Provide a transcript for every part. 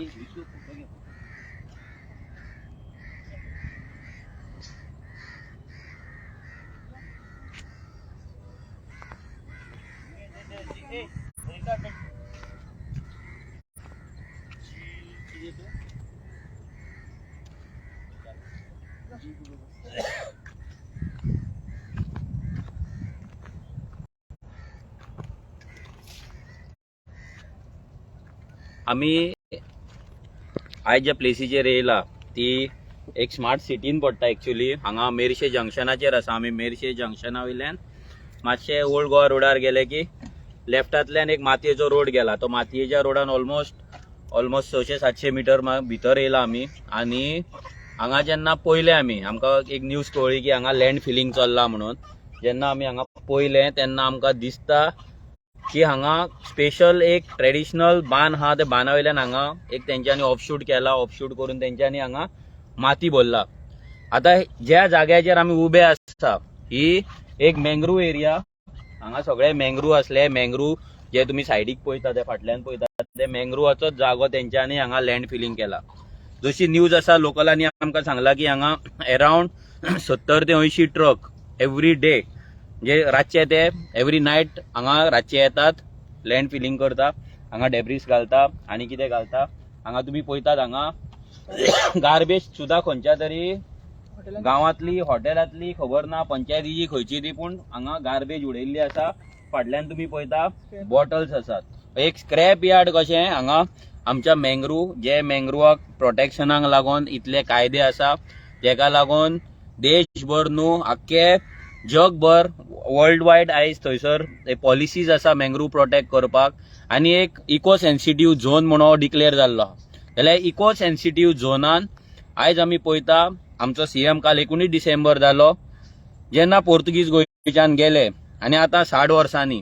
विश्व photo घे. आमी आयज ज्या प्लेसीचेर येयला ती एक स्मार्ट सिटीन पडटा. एक्चुली हांगा मेरशे जंक्शनाचेर आसा. आमी मेरशे जंक्शना वयल्यान मातशे ओल्ड गोवा रोडार गेले की लेफ्टांतल्यान एक मातयेचो रोड गेला. तो मातयेच्या रोडान ऑलमोस्ट ऑलमोस्ट 600-700 मिटर भितर येयला आमी. आनी हांगा जेन्ना पयले आमी, आमकां एक न्यूज कळ्ळी की हांगा लँड फिलिंग चल्ला म्हणून. जेन्ना आमी हांगा पयलें तेन्ना आमकां दिसता की हांगा स्पेशल एक ट्रेडिशनल बांद आहा. त्या बांदा वयल्यान हांगा एक तेंच्यांनी ऑफशूट केला. ऑफशूट करून तेंच्यांनी हांगा माती भरला. आतां ज्या जाग्याचेर आमी उबे आसा ही एक मँग्रूव एरिया. हांगा सगळे मँग्रूव आसले. मँग्रूव जे तुमी सायडीक पळयता, ते फाटल्यान पळयता, ते मँग्रुवाचोच जागो तेंच्यांनी हांगा लँड फिलिंग केला. जशी न्यूज आसा, लोकलांनी आमकां सांगला की हांगा अरावंड 70 ते 80 ट्रक एवरी डे, म्हणजे रातचे ते एवरी नायट हांगा रातचे येतात, लँड फिलिंग करता, हांगा डेब्रीस घालता आनी कितें घालता. हांगा तुमी पळयतात, हांगा गार्बेज सुद्दां खंयच्या तरी गांवांतली, हॉटेलांतली खबर ना, पंचायतीची खंयची ती, पूण हांगा गार्बेज उडयल्ली आसा. फाटल्यान तुमी पळयता बॉटल्स आसात. एक स्क्रॅप यार्ड कशें हांगा आमच्या मँग्रूव, जे मँग्रुवाक प्रोटेक्शनाक लागून इतले कायदे आसा, जेका लागून देशभर न्हू, आख्खे जगभर, वर्ल्ड वायड आयज थंयसर पॉलिसीज आसा मँग्रूव प्रोटेक्ट करपाक. आनी एक इको सेन्सिटीव झोन म्हणून डिक्लेअर जाल्लो आहा. जाल्यार इको सेन्सिटीव झोनान आयज आमी पळयता, आमचो सीएम काल 19 डिसेंबर जालो जेन्ना पोर्तुगीज गोंयच्यान गेले आनी आतां 60 वर्सांनी,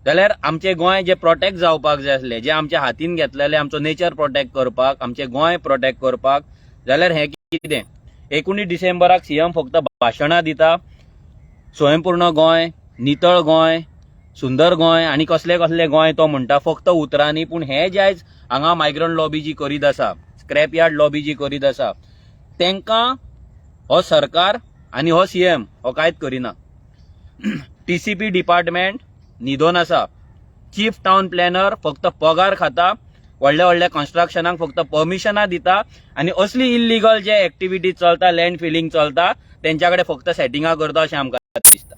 जाल्यार आमचें गोंय जें प्रोटेक्ट जावपाक जाय आसलें, जें आमच्या हातीन घेतलेलें आमचो नेचर प्रोटेक्ट करपाक, आमचें गोंय प्रोटेक्ट करपाक, जाल्यार हें कितें? 19 डिसेंबराक सीएम फक्त भाशणां दिता, स्वयंपूर्ण गोंय, नितळ गोंय, सुंदर गोंय आनी कसले कसले गोंय तो म्हणटा फक्त उतरांनी. पूण हे जे आयज हांगा मायग्रंट लॉबी जी करीत आसा, स्क्रॅप यार्ड लॉबी जी करीत आसा, तांकां हो सरकार आनी हो सीएम हो कांयच करिना. टीसीपी डिपार्टमेंट न्हिदोन आसा. चीफ टावन प्लॅनर फक्त पगार खाता, व्हडल्या व्हडल्या कन्स्ट्रक्शनाक फक्त परमिशनां दिता आनी असली इल्लिगल जे एक्टिविटी चलता, लँड फिलिंग चलता, तेंच्या कडेन फक्त सेटिंगां करता अशें आमकां दिसता.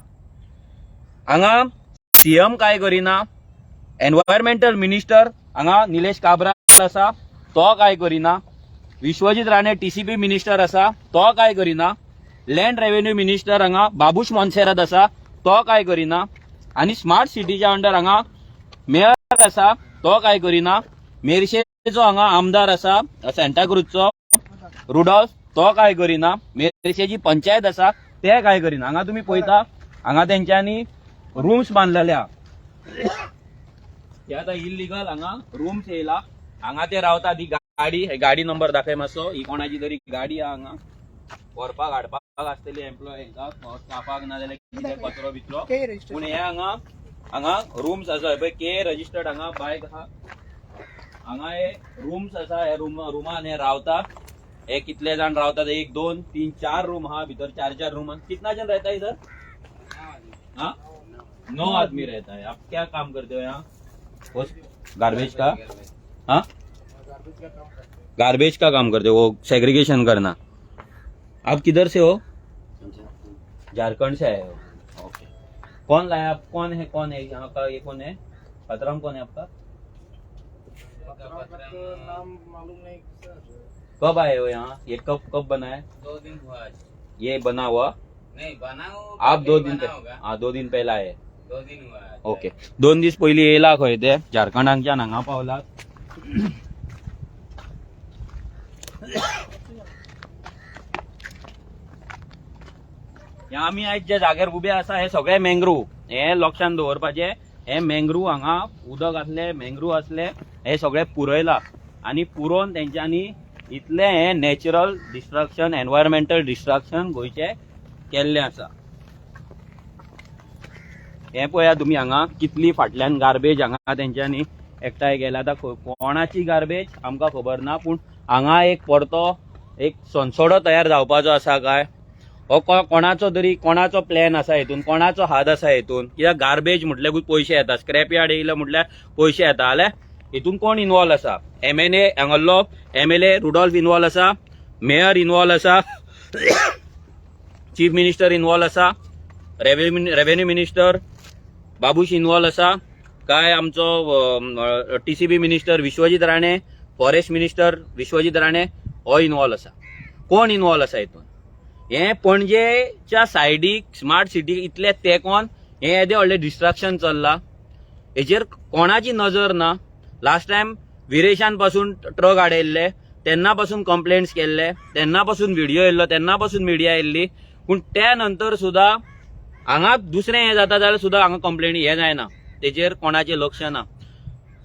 हांगा सीएम काय करिना, एनवायरमेंटल मिनिस्टर हांगा निलेश काब्राल आसा, तो काय करिना. विश्वजीत राणे टीसीपी मिनिस्टर आसा, तो काय करिना. लँड रेव्हेन्यू मिनिस्टर हांगा बाबूश मोन्सेरात आसा, तो काय करिना. आनी स्मार्ट सिटीच्या अंडर हांगा मेयर आसा, तो काय करिना. मेरशेचो हांगा आमदार आसा सांताक्रूजचो रुडॉल्फ, तो काय करिना. मेरशेची पंचायत आसा, ते काय करिना. हांगा तुमी पळयता, हांगा तेंच्यांनी रूम्स बांदलेले आहा. हे आतां इल्लिगल हांगा रूम्स येयला. हांगा ते रावता. ती गाडी, हे गाडी नंबर दाखय मातसो. ही कोणाची तरी गाडी आहा. हांगा व्हरपाक हाडपाक आसतली एम्प्लॉय हांकां स्टाफाक, नाजाल्यार कितें कचरो बिचरो. पूण हे हांगा हांगा रूम्स आसा. पळय, के रजिस्टर्ड हांगा बायक आहा. हांगा हे रूम्स आसा. हे रूम रुमान हे रावता. हे कितले जाण रावतात? एक, दोन, तीन, चार रूम हा. भितर चार चार रूम. कितना जन रहता है इधर? हाँ, नौ आदमी रहता है. आप क्या काम करते हो यहाँ? गार्बेज का? हाँ, गार्बेज का काम करते हो, वो सेग्रीगेशन करना. आप किधर से हो? झारखंड से आए हो. ओके. कौन लाया आप? कौन है, कौन है यहाँ का? ये कौन है? पतराम कौन है आपका? नाम मालूम नहीं सर. कब आए हो यहाँ? ये कब कब बना है? 2 दिन हुआ आज. ये बना हुआ? नहीं, बना वो आप पहले 2 दिन बना होगा. हाँ, 2 दिन पहले आए. 2 दिन हुआ आज. ओके. 2 दीस पयलीं येयला खंय ते, झारखंडांच्यान हांगा पावलात. हे आमी आयज ज्या जाग्यार उबे आसा हे सगळे मँग्रूव. हे लक्षांत दवरपाचें, हे मँग्रूव हांगा उदक आसले, मँग्रूव आसले, हे सगळे पुरयला आनी पुरोवन तेंच्यांनी इतलें हें नॅचरल डिस्ट्रक्शन, एनवायरमेंटल डिस्ट्रक्शन गोंयचें केल्लें आसा. हें पळया तुमी, हांगा कितली फाटल्यान गार्बेज हांगा तेंच्यांनी एकठांय केल्या. आतां कोणाची गार्बेज आमकां खबर ना, पूण हांगा एक परतो एक सोनसोडो तयार जावपाचो आसा काय हो कोणाचो तरी कोणाचो प्लॅन आसा हितून, कोणाचो हात आसा हितून? कित्याक गार्बेज म्हटल्याकूच पयशे येता, स्क्रॅप यार्ड येयले म्हटल्यार पयशे येता. जाल्यार हितून कोण इनवॉल्व आसा? एमएनए हांगल्लो एमएलए रुडॉल्फ इनवॉल्व आसा, मेयर इनवॉल्व आसा, चीफ मिनिस्टर इनवॉल्व आसा, रेव्हेन्यू मिनिस्टर बाबूश इनवॉल्व आसा काय आमचो TCB minister Vishwajit Rane, forest minister Vishwajit Rane हो इनवॉल्व आसा? कोण इनवॉल्व आसा हितून? हें पणजेच्या सायडीक स्मार्ट सिटी इतलें तेंकोन हें येदें व्हडलें डिस्ट्रक्शन चल्लां, हेजेर कोणाची नजर ना. लास्ट टायम विरेशान पासून ट्रक हाडयल्ले तेन्ना पासून कंप्लेंट्स केल्ले, तेन्ना पासून व्हिडिओ येयल्लो, तेन्ना पासून मिडिया येयल्ली, पूण त्या नंतर सुद्दां हांगा दुसरें हें जाता जाल्यार सुद्दां हांगा कंप्लेनी हें जायना, तेजेर कोणाचें लक्ष ना.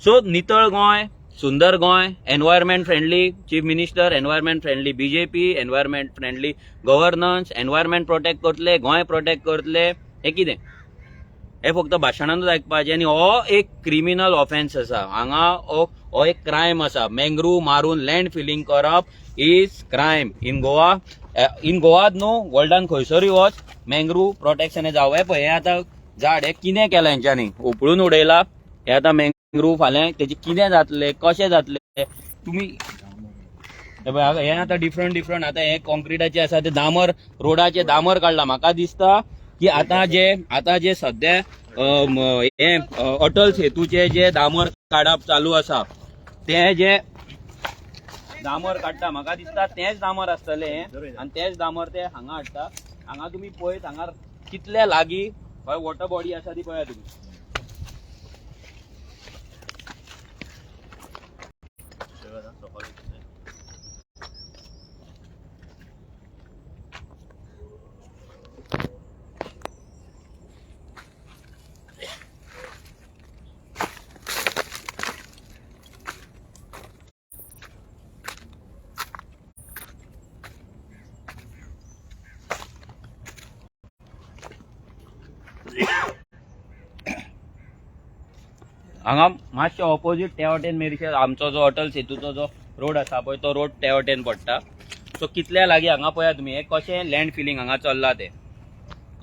सो नितळ गोंय, सुंदर Goa, environment friendly chief minister, environment friendly BJP, environment friendly governance, environment protect करतले, गोंय प्रोटेक्ट करतले, हें कितें? हे फक्त भाशणानूच आयकपाचें. आनी हो एक क्रिमिनल ऑफेन्स आसा हांगा, हो एक क्रायम आसा. मँग्रूव मारून लँड फिलिंग करप is crime in Goa. In गोवात न्हू, वर्ल्डान खंयसरूय वच, मँग्रूव प्रोटेक्शन हें जावं. हें पळय, हें आतां झाड हें कितें केलां हेंच्यांनी, उपळून उडयला. हें आतां मँग्रूव फाल्यां तेजें कितें जातलें, कशें जातलें तुमी हे पळय. हें आतां डिफरंट डिफरंट आतां हें कॉन्क्रिटाचें आसा, ते डांबर रोडाचे डांबर काडला. म्हाका दिसता की आतां जे सद्या हें अटल सेतूचे जे डांबर काडप चालू आसा, ते जे डांबर काडटा, म्हाका दिसता तेंच डांबर आसतलें हें आनी तेंच डांबर ते हांगा हाडटा. हांगा तुमी पळयत हांगा कितल्या लागीं हय वॉटर बॉडी आसा ती पळया तुमी. हांगा मातशें ऑपोजीट त्या वटेन मेरशे आमचो जो अटल सेतूचो जो रोड आसा पळय, तो रोड त्या वटेन पडटा. सो कितल्या लागीं हांगा पळया तुमी, हें कशें लँड फिलींग हांगा चल्लां तें.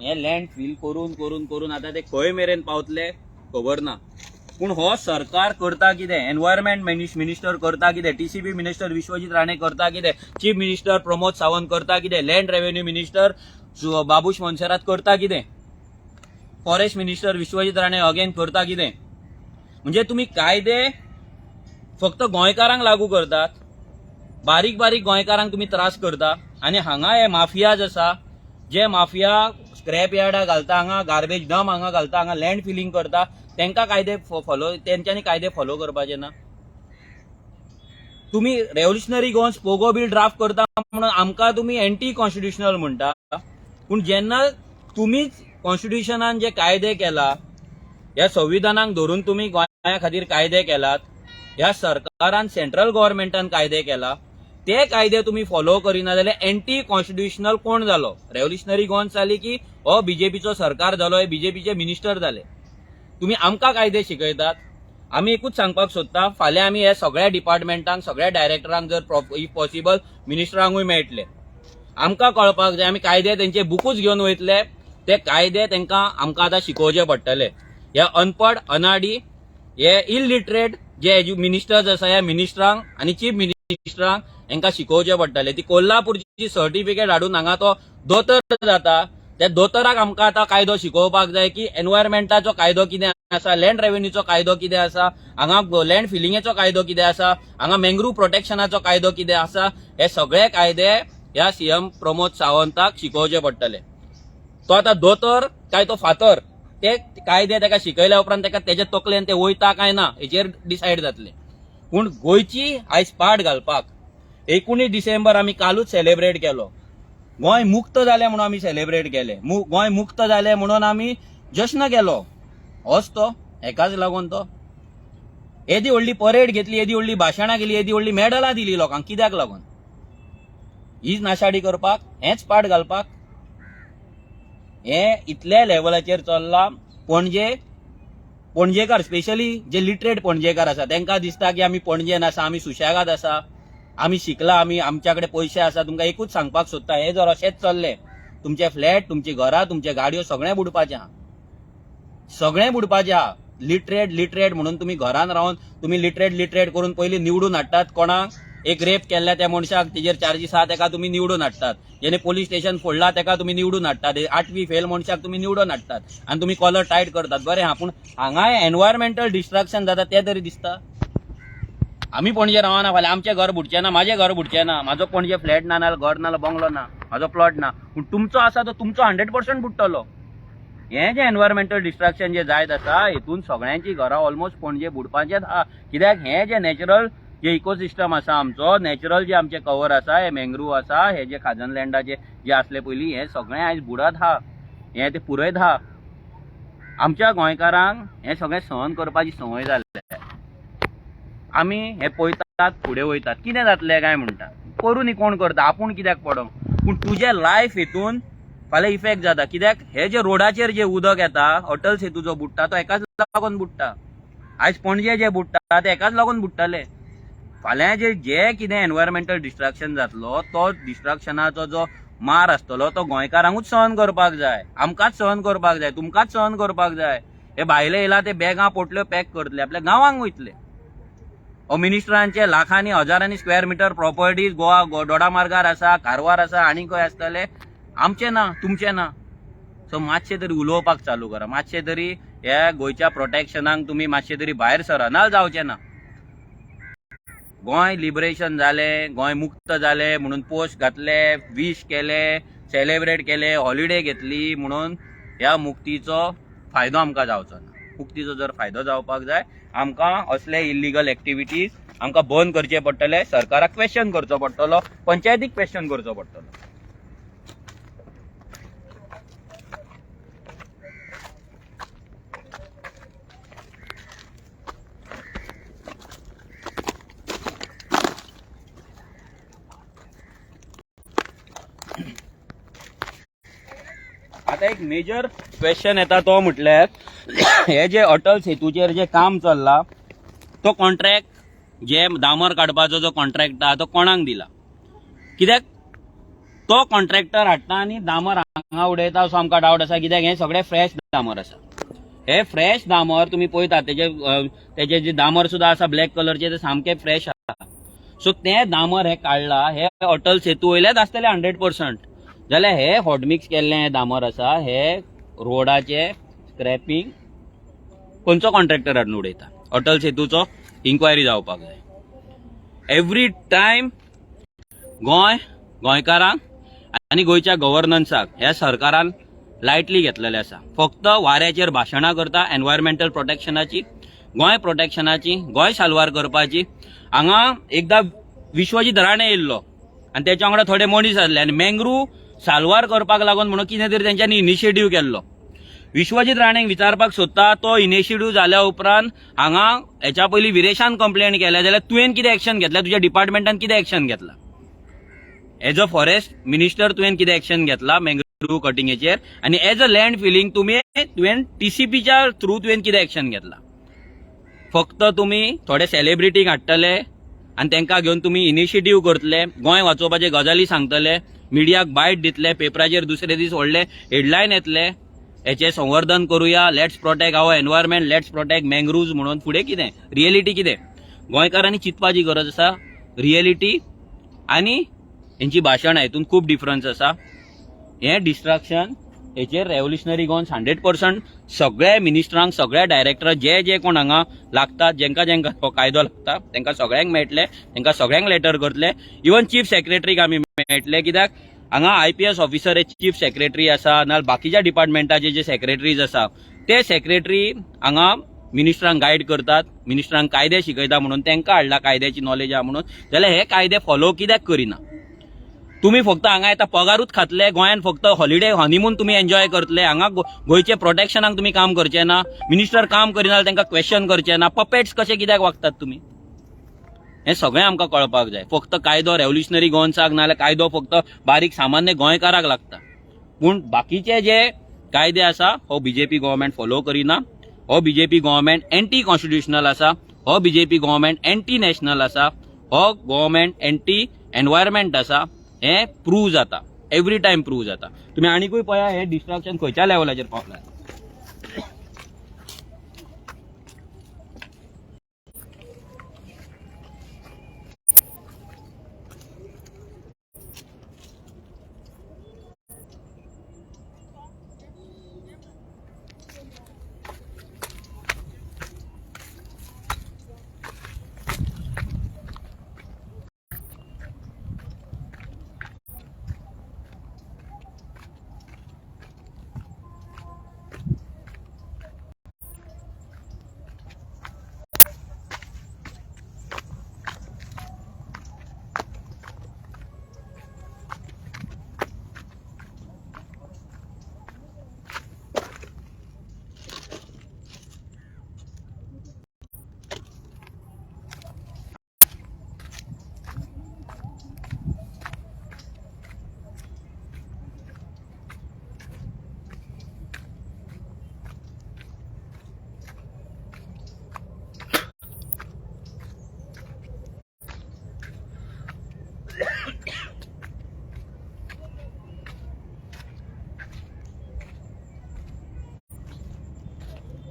हें लँड फील करून करून करून आतां ते खंय मेरेन पावतले खबर ना. पूण हो सरकार करता कितें? एनवायरमेंट मिनिस्टर करता कितें? टीसीबी मिनिस्टर विश्वजीत राणे करता कितें? चीफ मिनिस्टर प्रमोद सावंत करता कितें? Land revenue minister Babush Monserrate करता कितें? Forest minister Vishwajit Rane again करता कितें? म्हणजे तुम्ही कायदे फक्त गोंयकारांक लागू करतात, बारीक बारीक गोंयकारांक तुमी त्रास करता. आनी हांगा हे माफियाज आसा, जे माफिया स्क्रॅप यार्डा घालता, हांगा गार्बेज डंप हांगा घालता, हांगा लँड फिलिंग करता, तांकां कायदे फॉलो, तेंच्यांनी कायदे फॉलो करपाचे ना. तुमी रेव्होल्युशनरी गोवन्स पोगो बील ड्राफ्ट करता म्हणून आमकां तुमी एंटी कॉन्स्टिट्युशनल म्हणटा, पूण जेन्ना तुमीच कॉन्स्टिट्युशनान जे कायदे केला, ह्या संविधानाक धरून तुमी गोंया खातीर कायदे केलात, ह्या सरकारान सेंट्रल गव्हर्मेंटान कायदे केला, ते कायदे तुमी फॉलो करिना जाल्यार एंटी कॉन्स्टिट्युशनल कोण जालो? रेव्होल्युशनरी गोवन्स जाली की हो बीजेपीचो सरकार जालो, हे बीजेपीचे मिनिस्टर जाले? तुमी आमकां कायदे शिकयतात. आमी एकूच सांगपाक सोदता, फाल्यां आमी हे सगळ्या डिपार्टमेंटांक, सगळ्या डायरेक्टरांक, जर if possible मिनिस्टरांकूय मेळटले, आमकां कळपाक जाय. आमी कायदे तेंचे बुकूच घेवन वयतले, ते कायदे तांकां आमकां आतां शिकोवचे पडटले. हे अनपड, अनाडी, हे इलिटरेट जे मिनिस्टर्स आसा, ह्या मिनिस्टरांक आनी चीफ मिनिस्टरांक हांकां शिकोवचे पडटले. ती कोल्हापूरची सर्टिफिकेट हाडून हांगा तो दोतोर जाता, त्या दोतोराक आमकां आतां कायदो शिकोवपाक जाय की एनवायरमेंटाचो कायदो कितें आसा, लँड रेव्हेन्यूचो कायदो कितें आसा, हांगा लँड फिलिंगेचो कायदो कितें आसा, हांगा मँग्रूव प्रोटेक्शनाचो कायदो कितें आसा. हे सगळे कायदे ह्या सीएम प्रमोद सावंताक शिकोवचे पडटले. तो आतां दोतोर काय तो फातर, ते कायदे ताका शिकयल्या उपरांत ताका तेच्या तकलेन ते वयता काय ना हेचेर डिसायड जातले. पूण गोंयची आयज पाट घालपाक 19 डिसेंबर आमी कालूच सेलेब्रेट केलो. गोंय मुक्त जालें म्हणून आमी सेलेब्रेट केलें, गोंय मुक्त जालें म्हणून आमी जश्न केलो. होच तो हेकाच लागून तो येदी व्हडली परेड घेतली, येदी व्हडली भाशणां केली, येदी व्हडली मेडलां दिली लोकांक, कित्याक लागून? हीच नाशाडी करपाक, हेंच पाट घालपाक. हे इतल्या लेवलाचेर चल्लां पणजे. पणजेकार, स्पेशली जे लिटरेट पणजेकार आसा, तांकां दिसता की आमी पणजेन आसा, आमी सुशेगाद आसा, आमी शिकला, आमी आमच्या कडेन पयशे आसा. तुमकां एकूच सांगपाक सोदता, हे जर अशेंच चल्लें, तुमचे फ्लॅट, तुमची घरां, तुमचे गाडयो सगळें बुडपाचें आहा, सगळें बुडपाचें आहा. लिटरेट लिटरेट म्हणून तुमी घरान रावन तुमी लिटरेट लिटरेट करून पयलीं निवडून हाडटात कोणाक? एक रेप केल्ल्या त्या मनशाक, तेजेर चार्जीस आहा तेका तुमी निवडून हाडटात. जेणे पोलीस स्टेशन फोडला तेका तुमी निवडून हाडटात. आठवी फेल मनशाक तुमी निवडून हाडटात आनी तुमी कॉलर टायट करतात. बरें आहा, पूण हांगाय एनवायरमेंटल डिस्ट्रक्शन जाता तें तरी दिसता? आमी पणजे रावना, फाल्यां आमचें घर बुडचें ना, म्हाजें घर बुडचें ना, म्हाजो पणजे फ्लॅट ना, नाल्यार घर ना, नाल्यार बंगलो ना, म्हाजो प्लॉट ना, पूण तुमचो आसा तो तुमचो 100% बुडटलो. हें जें एनवायरमेंटल डिस्ट्रक्शन जें जायत आसा, हेतून सगळ्यांची घरां ऑलमोस्ट पणजे बुडपाचेंच आहा. कित्याक हें जें नॅचरल जे इकोसिस्टम आसा आमचो, नॅचरल जे आमचे कवर आसा, हे मँग्रूव आसा, हे जे खाजन लँडाचे जे आसले पयलीं, हे सगळें आयज बुडत आहा, हें ते पुरयत आहा. आमच्या गोंयकारांक हें सगळें सहन करपाची संवय जाल्ली. आमी हे पळयतात, फुडें वयतात. कितें जातलें काय म्हणटा, करूं न्ही, कोण करता, आपूण कित्याक पडोंक? पूण तुजें लायफ हितून फाल्यां इफेक्ट जाता. कित्याक हे जे रोडाचेर जे उदक येता, अटल सेतू जो बुडटा तो एकाच लागून बुडटा. आयज पणजे जे बुडटा ते एकाच लागून बुडटले. फाल्यां जे जे कितें एनवायरमेंटल डिस्ट्रक्शन जातलो, तो डिस्ट्रक्शनाचो जो मार आसतलो तो गोंयकारांकूच सहन करपाक जाय, आमकांच सहन करपाक जाय, तुमकांच सहन करपाक जाय. हे भायले येयला ते बॅगां पोटल्यो पॅक करतले, आपल्या गांवांक वयतले. हो मिनिस्टरांचे लाखांनी हजारांनी square metre properties Goa Doda मार्गार आसा, कारवार आसा, आनी खंय आसतले. आमचे ना, तुमचे ना. सो मातशें तरी उलोवपाक चालू करा, मातशें तरी ह्या गोंयच्या प्रोटेक्शनाक तुमी मातशें तरी भायर सरा, ना जावचें ना. गोंय लिबरेशन जालें, गोंय मुक्त जालें म्हणून पोस्ट घातले, वीश केले, सेलेब्रेट केले, हॉलिडे घेतली म्हणून ह्या मुक्तीचो फायदो आमकां जावचो ना. मुक्तीचो जर फायदो जावपाक जाय, आमकां असले इल्लिगल एक्टिविटीज आमकां बंद करचे पडटले, सरकाराक क्वेश्चन करचो पडटलो, पंचायतीक क्वेश्चन करचो पडटलो. आता एक मेजर क्वेश्चन येता तो म्हटल्यार, हे जे अटल सेतूचेर जे काम चल्ला, तो कॉन्ट्रॅक्ट जे डांबर काडपाचो जो कॉन्ट्रॅक्ट आहा तो कोणाक दिला? कित्याक तो कॉन्ट्रॅक्टर हाडटा आनी डांबर हांगा उडयता असो आमकां डावट आसा. कित्याक हे सगळे फ्रेश डांबर आसा. हे फ्रेश डांबर तुमी पळयतात, तेजे जे डांबर सुद्दां आसा ब्लॅक कलरचे, ते सामके फ्रेश आसा. सो ते डांबर हे काडला, हे अटल सेतू वयलेच आसतले 100%. जाल्यार हे हॉटमिक्स केल्ले डांबर आसा, हे रोडाचे स्क्रॅपिंग खंयचो कॉन्ट्रॅक्टर हाडून उडयता? अटल सेतूचो इन्क्वायरी जावपाक जाय. एवरी टायम गोंय, गोंयकारांक आनी गोंयच्या गव्हर्नन्साक ह्या सरकारान लायटली घेतलेलें आसा. फक्त वाऱ्याचेर भाशणां करता एनवायरमेंटल प्रोटेक्शनाची, गोंय प्रोटेक्शनाची, गोंय साल्वार करपाची. हांगा एकदां विश्वजीत राणे येयल्लो आनी तेच्या वांगडा थोडे मनीस आसले आनी मँग्रू साल्वार करपाक लागून म्हणून कितें तरी तेंच्यांनी इनिशिएटीव केल्लो. विश्वजीत राणेक विचारपाक सोदता, तो इनिशिएटीव जाल्या उपरांत हांगा हेच्या पयलीं विरेशान कंप्लेन केल्या जाल्यार तुवें कितें एक्शन घेतलें? तुज्या डिपार्टमेंटान कितें एक्शन घेतलां? एज अ फॉरेस्ट मिनिस्टर तुवें कितें एक्शन घेतला मँग्रूव कटिंगेचेर? आनी एज अ लँड फिलिंग तुवें टीसीपीच्या थ्रू तुवें कितें एक्शन घेतला? फक्त तुमी थोडे सेलिब्रिटीक हाडटले आनी तांकां घेवन तुमी इनिशिएटीव करतले, गोंय वाचोवपाचे गजाली सांगतले, मिडियाक बायट दितले, पेपराचेर दुसरे दीस व्हडले हेडलायन येतले, हेचें संवर्धन करुया, let's protect our environment, let's protect mangroves म्हणून. फुडें कितें? रियलिटी कितें? गोंयकारांनी चिंतपाची गरज आसा. रियलिटी आनी हेंची भाशणां हितून खूब डिफरन्स आसा. हें डिस्ट्रक्शन हेचेर रेव्होल्युशनरी गोवन्स 100% सगळ्या मिनिस्टरांक, सगळ्या डायरेक्टर, जे जे कोण हांगा लागतात, जेंका जेंका हो कायदो लागता तांकां सगळ्यांक मेळटले, तांकां सगळ्यांक लेटर करतले. इवन चीफ सेक्रेटरीक आमी मेळटले, कित्याक हांगा आयपीएस ऑफिसर हे चीफ सेक्रेटरी आसा, नाजाल्यार बाकीच्या डिपार्टमेंटाचे जे सेक्रेटरीज आसा ते सेक्रेटरी हांगा मिनिस्टरांक गायड करतात, मिनिस्टरांक कायदे शिकयता म्हणून तांकां हाडला, कायद्याची नॉलेज आहा म्हणून. जाल्यार हे कायदे फॉलो कित्याक करिना तुम्ही? फक्त हांगा येता, पगारूच खातले, गोंयान फक्त हॉलिडे, हनीमून तुमी एन्जॉय करतले. हांगा गोंयचे प्रोटेक्शनाक तुमी काम करचे ना, मिनिस्टर काम करिना जाल्यार तांकां क्वेश्चन करचे ना. पपेट्स कशे कित्याक वागतात तुमी? हें सगळें आमकां कळपाक जाय. फक्त कायदो रेव्होल्युशनरी गोवन्साक नाजाल्यार कायदो फक्त बारीक सामान्य गोंयकाराक लागता, पूण बाकीचे जे कायदे आसा हो बीजेपी गव्हर्मेंट फॉलो करिना. हो बीजेपी गव्हर्मेंट एंटी कॉन्स्टिट्युशनल आसा, हो बीजेपी गव्हर्मेंट एंटी नॅशनल आसा, हो गव्हर्मेंट एंटी एनवायरमेंट आसा. हें प्रूव जाता, एवरी टायम प्रूव जाता. तुमी आनिकूय पळया हें डिस्ट्रक्शन खंयच्या लेवलाचेर पावलां.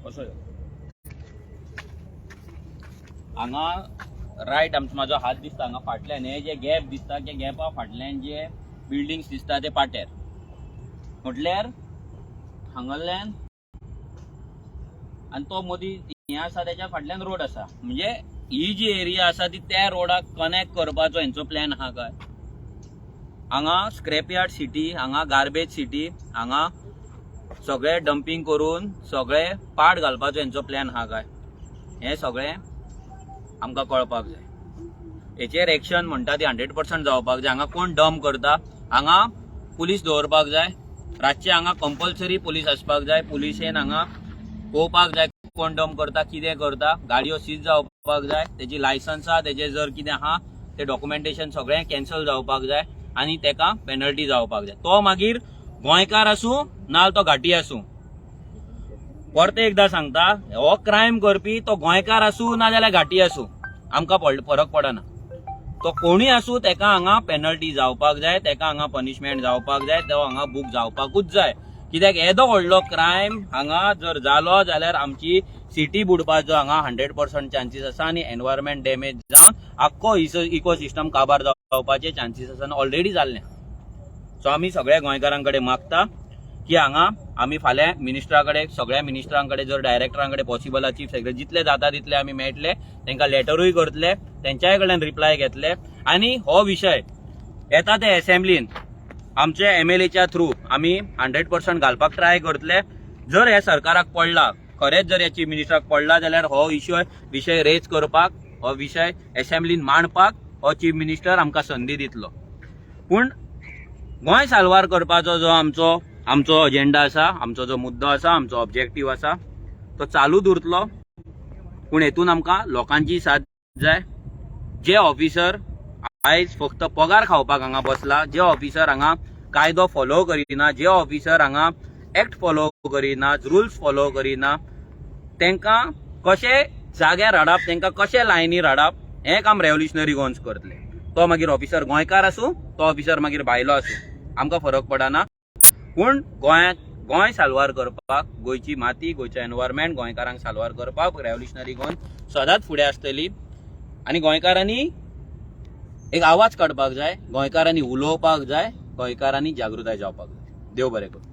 कसो यो हांगा रायट आमचो म्हाजो हात दिसता हांगा फाटल्यान हे जे गॅप दिसता त्या गॅपा फाटल्यान जे बिल्डिंग्स दिसता ते पाट्यार, म्हटल्यार हांगाल्यान आनी तो मदीं हें आसा तेच्या फाटल्यान रोड आसा. म्हणजे ही जी एरिया आसा ती त्या रोडाक कनेक्ट करपाचो हेंचो प्लॅन आहा काय. हांगा स्क्रॅप यार्ड सिटी, हांगा गार्बेज सिटी, हांगा सगळे डंपींग करून सगळे पाड घालपाचो हेंचो प्लॅन आहा काय, हें सगळें आमकां कळपाक जाय. हेचेर एक्शन म्हणटा ती 100% जावपाक जाय. हांगा कोण डंप करता हांगा पुलीस दवरपाक जाय. रातचे हांगा कंपल्सरी पुलीस आसपाक जाय. पुलिशेन हांगा पळोवपाक जाय कोण डंप करता, कितें करता. गाडयो सीज जावपाक जाय, तेजी लायसन्सां तेजें जर कितें आहा तें डॉक्युमेंटेशन सगळें कॅन्सल जावपाक जाय आनी तेका पेनल्टी जावपाक जाय. तो मागीर गोंयकार आसूं ना तो घाटी आसूं, परते एकदां सांगता, हो क्रायम करपी तो गोंयकार आसूं ना जाल्यार घाटी आसूं, आमकां फरक पडना. तो कोणूय आसूं तेका हांगा पेनल्टी जावपाक जाय, तेका हांगा पनिशमेंट जावपाक जाय, तो हांगा बूक जावपाकूच जाय. कित्याक येदो व्हडलो क्रायम हांगा जर जालो जाल्यार आमची सिटी बुडपाचो हांगा 100% चान्सीस आसा आनी एनवायरमेंट डॅमेज जावन आख्खो इकोसिस्टम काबार जावपाचे चान्सीस आसा आनी ऑलरेडी जाल्ले. सो आमी सगळ्या गोंयकारां कडेन मागता की हांगा आमी फाल्यां मिनिस्टरा कडेन, सगळ्या मिनिस्टरां कडेन, जर डायरेक्टरां कडेन पॉसिबल आहा, चीफ सेक्रेटरी, जितले जाता तितले आमी मेळटले, तांकां लेटरूय करतले, तेंच्याय कडल्यान रिप्लाय घेतले आनी हो विशय येता ते एसेंब्लीन आमचे एमएलएच्या थ्रू आमी 100% घालपाक ट्राय करतले. जर हे सरकाराक पडला, खरेंच जर ह्या चीफ मिनिस्टराक पडला जाल्यार हो विशय रेज करपाक, हो विशय एसेंब्लीन मांडपाक हो चीफ मिनिस्टर आमकां संदी दितलो. पूण गोंय साल्वार करपाचो जो आमचो आमचो अजेंडा आसा, आमचो जो मुद्दो आसा, आमचो ऑब्जेक्टीव आसा, तो चालूच उरतलो. पूण हेतून आमकां लोकांची साथ जाय. जे ऑफिसर आयज फक्त पगार खावपाक हांगा बसला, जे ऑफिसर हांगा कायदो फॉलो करिना, जे ऑफिसर हांगा एक्ट फॉलो करिना, रुल्स फॉलो करिना, तांकां कशें जाग्यार हाडप, तांकां कशें लायनीर हाडप, हें काम रेव्होल्युशनरी गोवन्स करतले. तो मागीर ऑफिसर गोंयकार आसूं, तो ऑफिसर मागीर भायलो आसूं, आमकां फरक पडना. पूण गोंयांत गोंय साल्वार करपाक, गोंयची माती, गोंयचो एनवायरमेंट, गोंयकारांक साल्वार करपाक रेव्होल्युशनरी गोवन सदांच फुडें आसतली. आनी गोंयकारांनी एक आवाज काडपाक जाय, गोंयकारांनी उलोवपाक जाय, गोंयकारांनी जागृताय जावपाक जाय. देव बरें करूं.